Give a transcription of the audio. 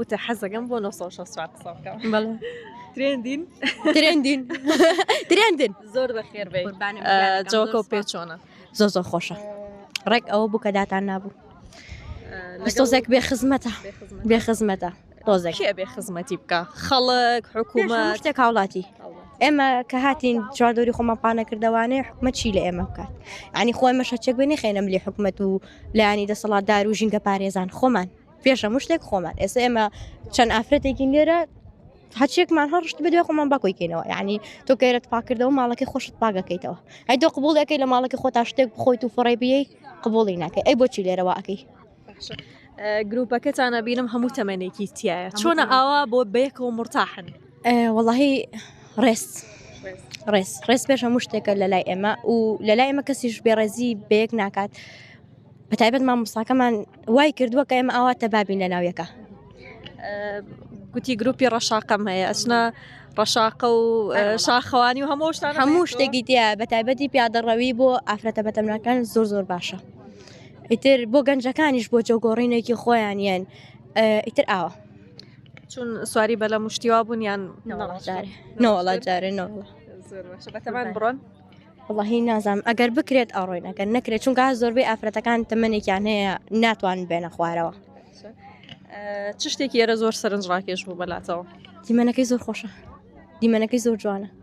وتە حەزەکەم بۆ 964 قسە بکەم. بەڵێ. ترێندین؟ ترێندین. ترێندن. زۆر بەخێر بێی. قوربانم ئە، گیانەکەم، جەوەکە زۆر و پێ سوپاس. چۆنە؟ زۆر زۆر خۆشە. ڕێک ئەوە بوو کە داتان نابوو. بەس لەگەڵ تۆزێک بێ خزمەتە. بێ خزمەتە. بێ خزمەتە. تۆزێک. کێ بێ خزمەتی بکا؟ خەڵک، پێش هەموو حکوومەت؟ شتێک هاوڵاتی. ئێمە کە هاتین چواردەوری خۆمان پانەکردەوانەیە حکومەت چی لە ئێمە بکات یعنی خۆی ئێمە شەچێک بێ نەخێنە ملی حکومەت و لایەنی دەسەڵاتدار و ژینگە پارێزان خۆمان پێش هەموو شتێک خۆمان ئێستا ئێمە چەند ئافرەتێکین لێرە هەچێکمان هەڕشت بە دوای خۆمان باکۆی کەینەوە یعنی تۆ کەێرت پاکردەوە ماڵەکەی خۆشت پاگەکەیتەوە ئەی تۆ قبوڵەکەی لە ماڵەکەی خۆتا شتێک بخۆیت و فڕێ بیەی قبوڵی ناکەی ئەی بۆچی لێرەوە ئەکەی گروپەکەتان ئەبینم هەموو تەمەنێکی تایە چۆنە ئاوا بۆ بەیەکەوە مرتاحن وەڵی ڕێز ڕێز ڕێز پێش هەموو شتێکە لە لای ئێمە و لە لای ئێمە کەسیش بێڕێزی بەیەک ناکات بەتایبەت مامۆستاکەمان وای کردووە کە ئێمە ئاوا تەبابین لە ناویەکە. گوتی گروپی ڕەشاقەم هەیە ئەچنە ڕەشاقە و شاخەوانی و هەموو شتان هەموو شتێکی تیا بە تایبەتی پیادەڕەوی بۆ ئافرەتە بەتەمناکان زۆر زۆر باشە ئیتر بۆ گەنجەکانیش بۆ جەوگۆڕینێکی خۆیان یان ئیتر ئاوە چون سواری بەلە مشتیوا بوون یان جارێ نەوەڵا جارێ نەوەڵا زۆر باشە بەتەمان بڕۆن وەڵاهی نازانم ئەگەر بکرێت ئەڕۆین ئەگەر نەکرێت چونکە زۆربەی ئافرەتەکان تەمەنێکیان هەیە ناتوان بێنە خوارەوە. چ شتێکی ئێرە زۆر سەرنج ڕاکێش بوو بەلاتەوە؟ دیمەنەکەی زۆر خۆشە دیمەنەکەی زۆر جوانە.